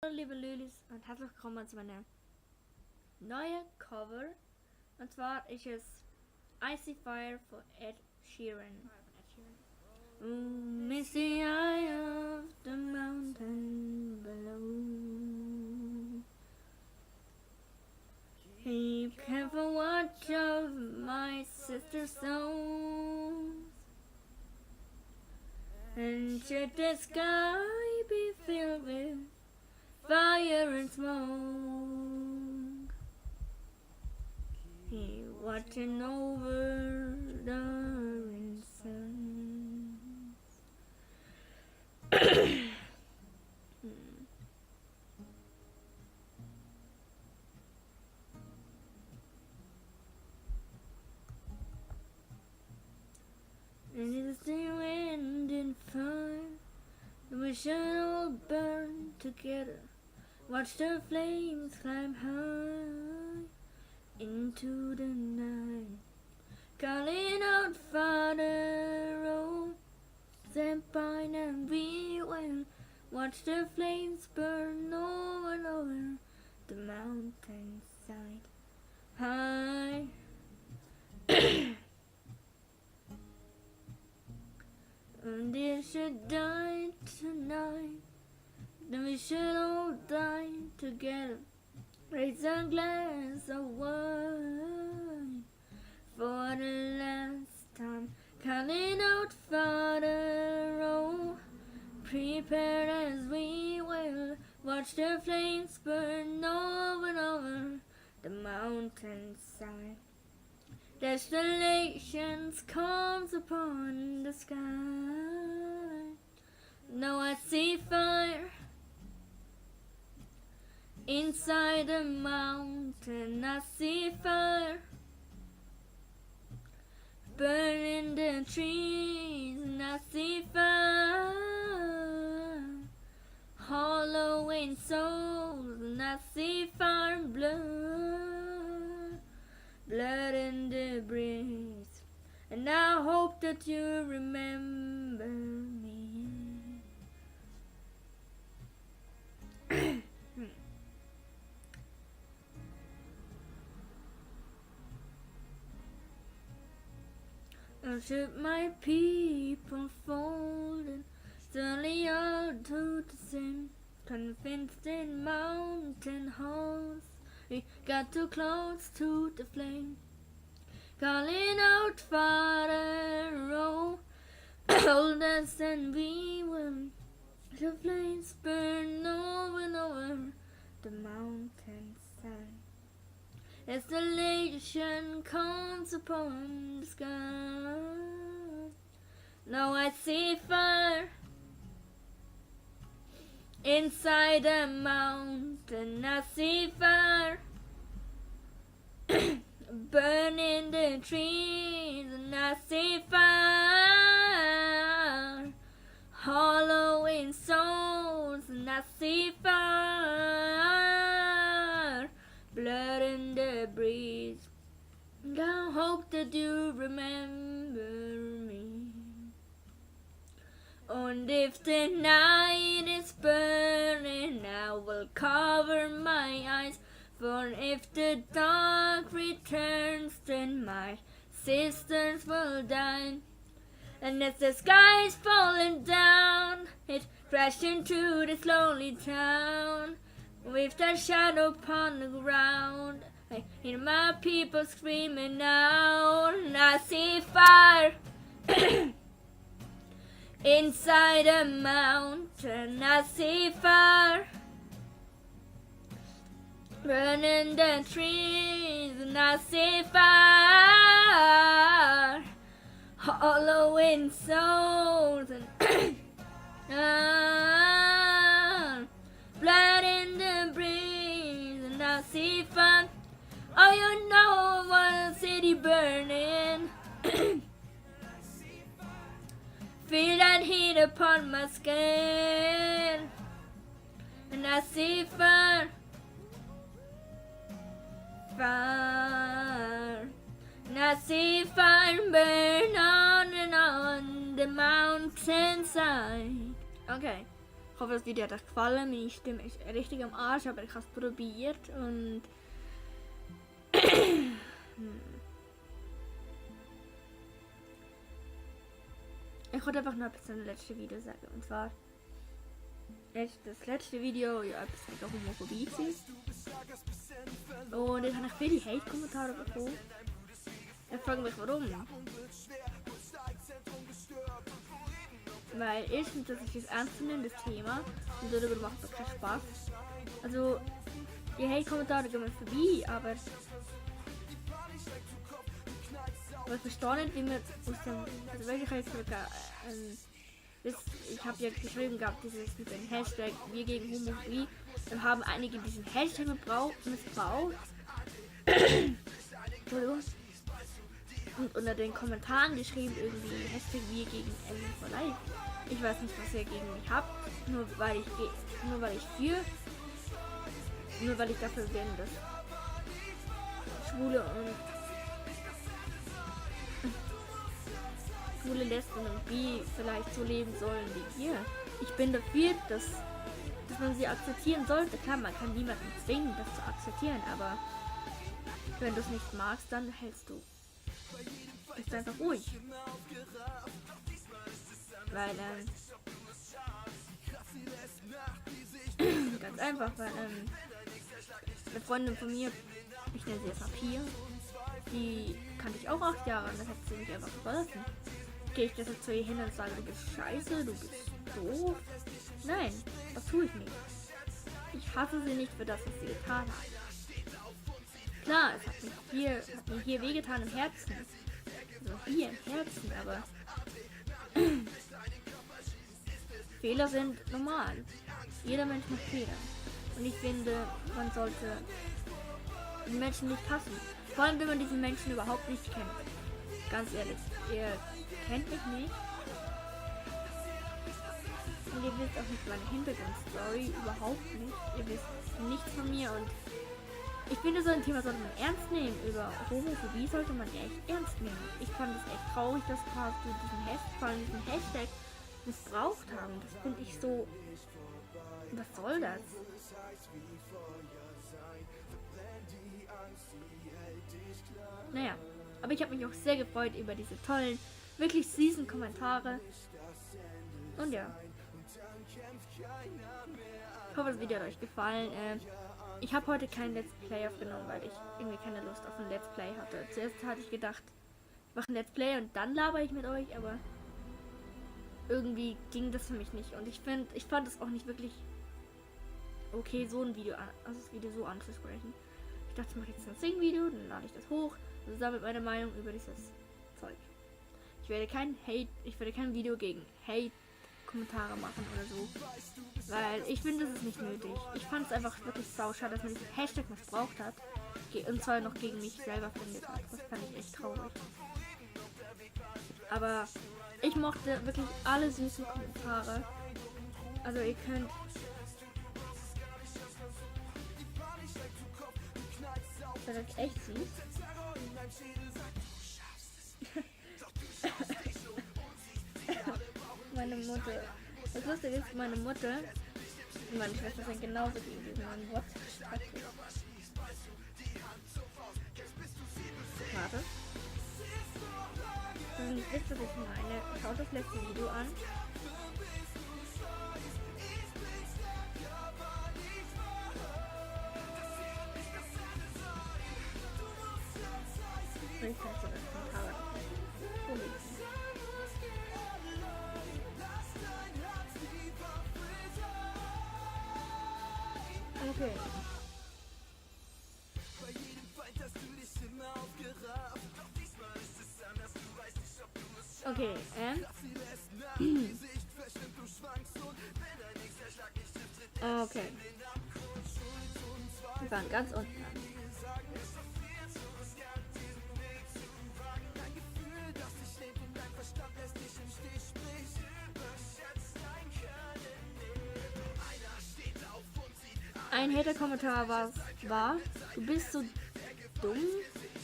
Hallo liebe Lülis und herzlich willkommen zu meinem neuen Cover. Und zwar ist es Icy Fire von Ed Sheeran. Miss the eye of the mountain below. Keep careful watch of my sister's souls. And should the sky be filled with fire and smoke, he watching over the incense. And it's the wind and fire, and we should all burn together. Watch the flames climb high into the night, calling out, Father, oh, stand by and we will watch the flames burn over and over the mountainside. High. And they should die tonight, then we should all die together. Raise a glass of wine for the last time, calling out, Father, oh, prepare as we will watch the flames burn over and over the mountainside. Desolation comes upon the sky. Now I see fire inside the mountain. I see fire burning the trees, and I see fire hollowing souls, and I see fire and blood in the breeze. And I hope that you remember me. And should my people fall, and suddenly all to the same, convinced in mountain halls, we got too close to the flame, calling out, Father, oh, hold us and we will the flames burn over and over the mountainside. Desolation comes upon the sky. Now I see fire inside the mountain. I see fire burning the trees, and I see fire hollowing souls, and I see fire blood in the breeze. And I hope that you remember me. And if the night is burning, I will cover my eyes. For if the dark returns, then my sisters will die. And as the sky is falling down, it crashed into this lonely town. With the shadow upon the ground, I hear my people screaming out, and I see fire inside a mountain. I see fire burning the trees, and I see fire hollowing souls, and blood in the breeze, and I see fire. Oh, you know one city burning. Feel that heat upon my skin, and I see fire, fire, and I see fire burn on and on the mountainside. Okay, Ich hoffe, das Video hat euch gefallen. Meine Stimme ist richtig am Arsch, aber ich habe es probiert und ich wollte einfach noch etwas zum letzten Video sagen. Und zwar das letzte Video, ja, etwas mit der Homophobie war. Und dann habe ich viele Hate-Kommentare bekommen. Ich frage mich, warum. Weil erstens, dass ich das ernst nehme, das Thema, und darüber macht mir keinen Spaß. Also, die Hate-Kommentare gehen mir vorbei, aber ich verstehe nicht, wie man aus dem, also welche ich jetzt ich habe ja geschrieben gehabt, dieses mit dem Hashtag wir gegen Homophobie, dann haben einige diesen Hashtag missbraucht. Und unter den Kommentaren geschrieben irgendwie Hashtag wir gegen Ellen for Life. Ich weiß nicht, was ihr gegen mich habt, nur weil ich dafür bin, dass Schwule, Lesben und Bi vielleicht so leben sollen wie ihr. Ich bin dafür, dass man sie akzeptieren sollte. Klar, man kann niemanden zwingen, das zu akzeptieren, aber wenn du es nicht magst, dann hältst du. Ist einfach ruhig. Weil, ganz einfach, weil, eine Freundin von mir, ich nenne sie jetzt mal Pia, die kannte ich auch 8 Jahre und dann hat sie mich einfach verlassen. Gehe ich das jetzt zu ihr hin und sage, du bist scheiße, du bist doof? Nein, das tue ich nicht. Ich hasse sie nicht für das, was sie getan hat. Klar, es hat mir hier wehgetan im Herzen. Also hier im Herzen, aber Fehler sind normal. Jeder Mensch macht Fehler. Und ich finde, man sollte die Menschen nicht hassen. Vor allem, wenn man diese Menschen überhaupt nicht kennt. Ganz ehrlich, ihr kennt mich nicht. Und ihr wisst auch nicht meine Hintergrundstory, überhaupt nicht. Ihr wisst nichts von mir und ich finde, so ein Thema sollte man ernst nehmen. Über Homophobie sollte man echt ernst nehmen. Ich fand es echt traurig, dass paar diesen Hashtag missbraucht haben. Das finde ich so. Was soll das? Naja, aber ich habe mich auch sehr gefreut über diese tollen, wirklich süßen Kommentare. Und ja. Ich hoffe, das Video hat euch gefallen. Ich habe heute kein Let's Play aufgenommen, weil ich irgendwie keine Lust auf ein Let's Play hatte. Zuerst hatte ich gedacht, ich mache ein Let's Play und dann labere ich mit euch, aber irgendwie ging das für mich nicht. Und ich fand es auch nicht wirklich okay, so ein Video, also das Video so anzusprechen. Ich dachte, ich mache jetzt ein Sing-Video, dann lade ich das hoch und sammle meine Meinung über dieses Zeug. Ich werde kein Video gegen Hate-Kommentare machen oder so, weil ich finde, das ist nicht nötig. Ich fand es einfach wirklich sauschade, dass man diesen Hashtag missbraucht hat und zwar noch gegen mich selber findet hat. Das fand ich echt traurig. Aber ich mochte wirklich alle süßen Kommentare. Also ihr könnt das ist echt süß. Meine Mutter. Das Lustige ist, meine Mutter und meine Schwester sind genauso wie mein Wort. Warte. Wenn ihr nicht wisst, was ich meine, schaut das letzte Video an. Ich kann so das Kommentar vorlesen. Okay. Okay, okay. Wir fangen ganz unten an. Ein Hater-Kommentar war, du bist so dumm,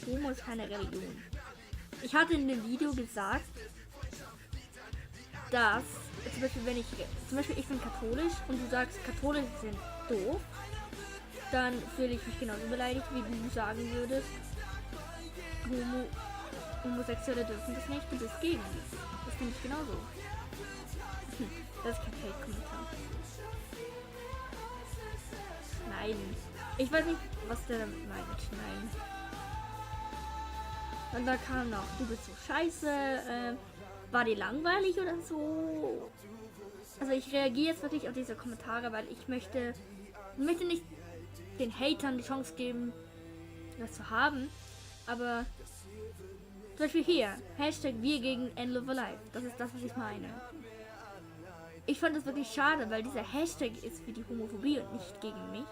Homo ist keine Religion. Ich hatte in dem Video gesagt, dass es zum Beispiel, wenn ich bin katholisch und du sagst, Katholiken sind doof, dann fühle ich mich genauso beleidigt, wie du sagen würdest, Homosexuelle dürfen das nicht, du bist gegen. Das finde ich genauso. Das ist kein Hate-Kommentar. Nein. Ich weiß nicht, was der damit meint. Nein. Und da kam noch, du bist so scheiße, war dir langweilig oder so? Also ich reagiere jetzt wirklich auf diese Kommentare, weil ich möchte nicht den Hatern die Chance geben, das zu haben, aber zum Beispiel hier, Hashtag wir gegen End of Life, das ist das, was ich meine. Ich fand das wirklich schade, weil dieser Hashtag ist für die Homophobie und nicht gegen mich.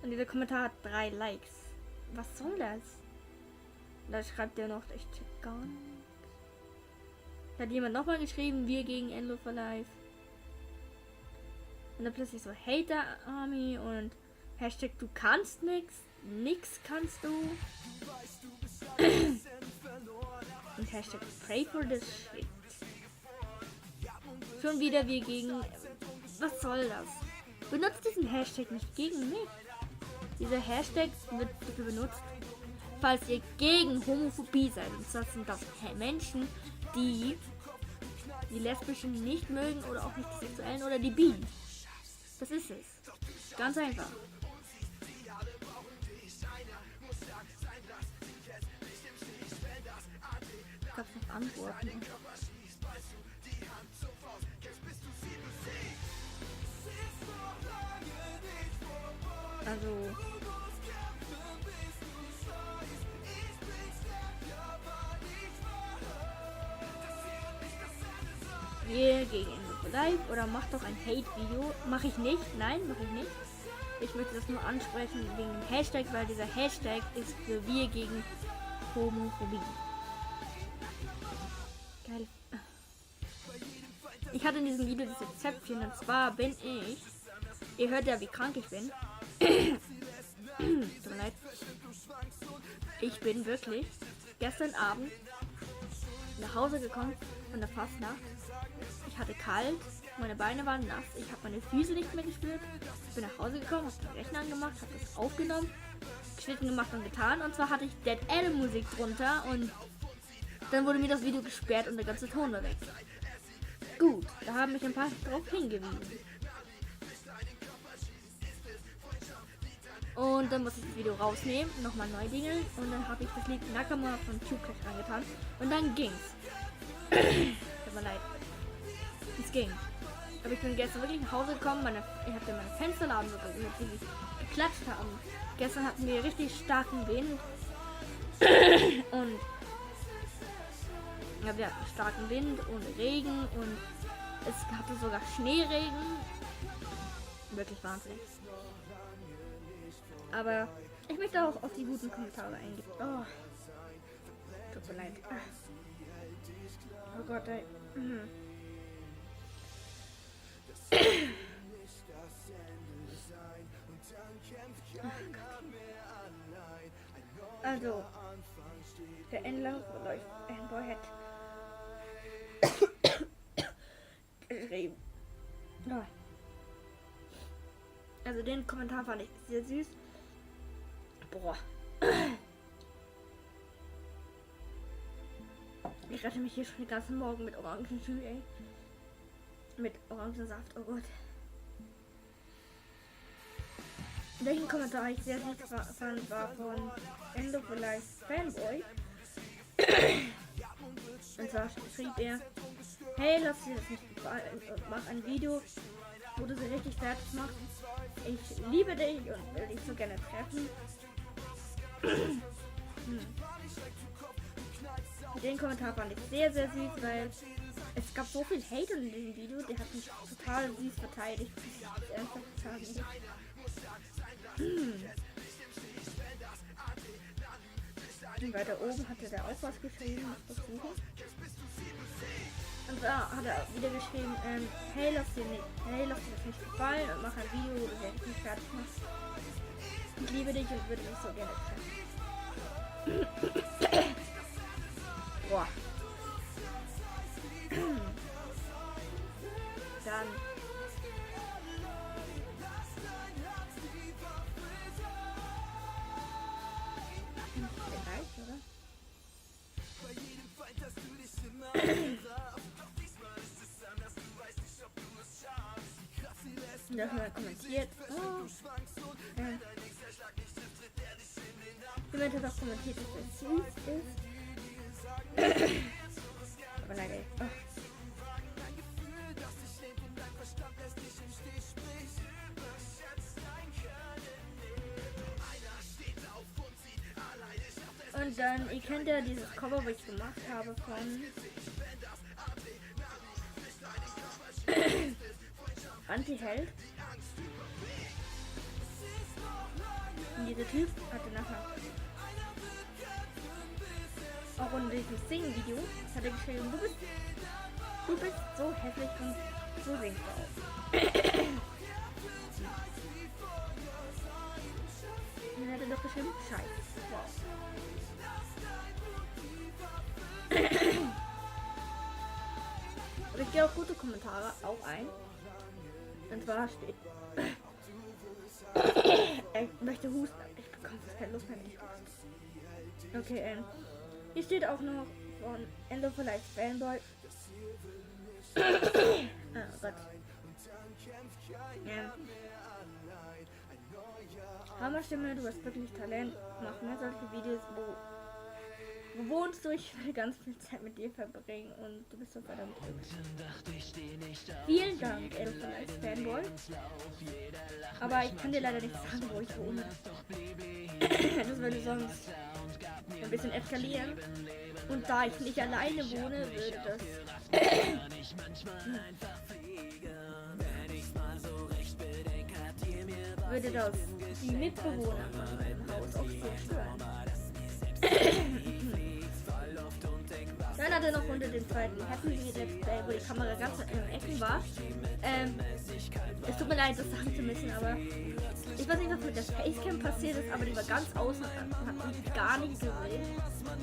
Und dieser Kommentar hat 3 Likes. Was soll das? Da schreibt er noch, ich check gar nichts. Da hat jemand nochmal geschrieben, wir gegen End of Life. Und dann plötzlich so Hater Army und Hashtag du kannst nix kannst du. Und Hashtag pray for this shit. Schon wieder wir gegen... Was soll das? Benutzt diesen Hashtag nicht gegen mich. Dieser Hashtag wird dafür benutzt, falls ihr gegen Homophobie seid. Und das sind das Menschen, die Lesbischen nicht mögen oder auch nicht die Sexuellen oder die Bi. Das ist es. Ganz einfach. Ich gab's noch Antworten. Also wir gegen End of Life oder macht doch ein Hate-Video. Mache ich nicht. Nein, mache ich nicht. Ich möchte das nur ansprechen wegen dem Hashtag, weil dieser Hashtag ist für wir gegen Homophobie. Geil. Ich hatte in diesem Video diese Zäpfchen und zwar bin ich... Ihr hört ja, wie krank ich bin. Tut mir leid. Ich bin wirklich gestern Abend nach Hause gekommen von der Fastnacht. Ich hatte kalt, meine Beine waren nass, ich habe meine Füße nicht mehr gespürt. Ich bin nach Hause gekommen, habe den Rechner angemacht, habe das aufgenommen, geschnitten, gemacht und getan. Und zwar hatte ich Dead Adam Musik drunter und dann wurde mir das Video gesperrt und der ganze Ton war weg. Gut, da haben mich ein paar drauf hingewiesen. Und dann muss ich das Video rausnehmen, nochmal neu dingeln und dann habe ich das Lied Nakama von Tubeclash reingetan und dann ging's. Tut mir leid. Es ging. Aber ich bin gestern wirklich nach Hause gekommen, ich hatte meine Fensterladen sogar gehört, wie sie geklatscht haben. Gestern hatten wir richtig starken Wind und ja, wir hatten starken Wind und Regen und es hatte sogar Schneeregen. Wirklich wahnsinnig. Aber ich möchte auch auf die guten Kommentare eingehen. Oh. Tut mir leid. Oh Gott, ey. Also, der Endlauf läuft. Ein Boy hat geschrieben. Also den Kommentar fand ich sehr süß. Boah. Ich rette mich hier schon den ganzen Morgen mit Orangenjus, ey. Mit Orangensaft, oh Gott. Welchen Kommentar ich sehr süß fand, war von End of Life Fanboy. Und zwar schrieb er: Hey, lass dir das nicht gefallen und mach ein Video, wo du sie richtig fertig machst. Ich liebe dich und will dich so gerne treffen. Den Kommentar fand ich sehr, sehr süß, weil es gab so viel Hate in diesem Video, der hat mich total süß verteidigt. Und weiter oben hatte der auch was geschrieben, und da hat er wieder geschrieben, hey, lass dir das nicht gefallen und mach ein Video, wo du dich nicht fertig machst. Ich liebe dich und würde mich so gerne treffen. Boah. Dann. Vielleicht, oder? Das mal kommentiert. Oh. Jemand hat auch kommentiert, dass es süß ist. Aber leider. Oh. Und dann, ihr kennt ja dieses Cover, wo ich gemacht habe von Anti-Held. Und dieser Typ hatte nachher auch in diesem Singen-Video hat er geschrieben, du bist so hässlich und so singst du auch. Und dann hat er doch geschrieben, Scheiße. Wow. Und ich gehe auf gute Kommentare auch ein. Und zwar steht ich möchte husten, aber ich bekomme keine Lust mehr, wenn ich huste. Okay, hier steht auch noch von End of Life Fanboy. Oh Gott. Hammerstimme, du hast wirklich Talent. Mach mehr solche Videos, wo wohnst du? Ich will ganz viel Zeit mit dir verbringen und du bist so verdammt hübsch. Vielen Dank, End of Life Fanboy. Aber ich kann dir leider nicht sagen, wo ich wohne. Das würde sonst ein bisschen eskalieren. Und da ich nicht alleine wohne, würde das die Mitbewohner von meinem Haus auch sehr stören. Dann hat er noch unter dem zweiten Happy Let's Play, wo die Kamera ganz im Ecken war. Es tut mir leid, das sagen zu müssen, aber ich weiß nicht, was mit der Facecam passiert ist, aber die war ganz außen und hat mich gar nicht gesehen.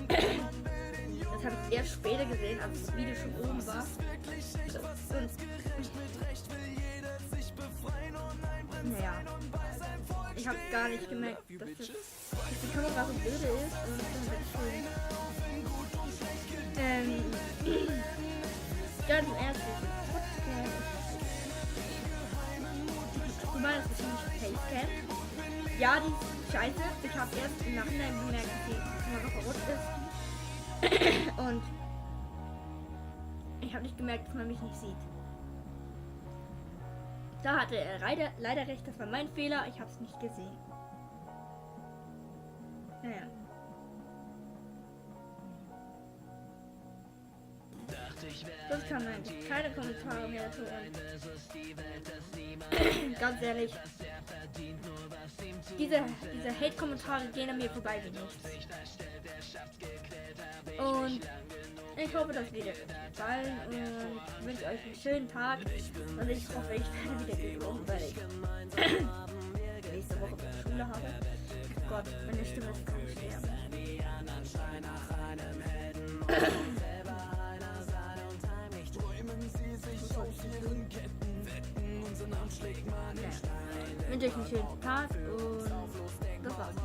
Das habe ich erst später gesehen, als das Video schon oben war. Naja, ich habe gar nicht gemerkt, dass die Kamera so blöde ist und dann wird es schön. Ganz im Ernst, du meinst, das ist nicht Facecam? Ja, die ist scheiße. Ich habe erst im Nachhinein bemerkt, dass die Kamera verrutscht ist. Und ich habe nicht gemerkt, dass man mich nicht sieht. Da hatte er leider recht, das war mein Fehler, ich habe es nicht gesehen. Naja. Das kann eigentlich keine Kommentare mehr tun. Ganz ehrlich, diese Hate-Kommentare gehen an mir vorbei wie nichts. Und ich hoffe, das Video hat euch gefallen und wünsche euch einen schönen Tag. Und ich hoffe, ich werde wieder gesund, weil ich nächste Woche Schule habe. Oh Gott, meine Stimme ist kaum sterben. Ich wünsche euch einen schönen Tag und das war's.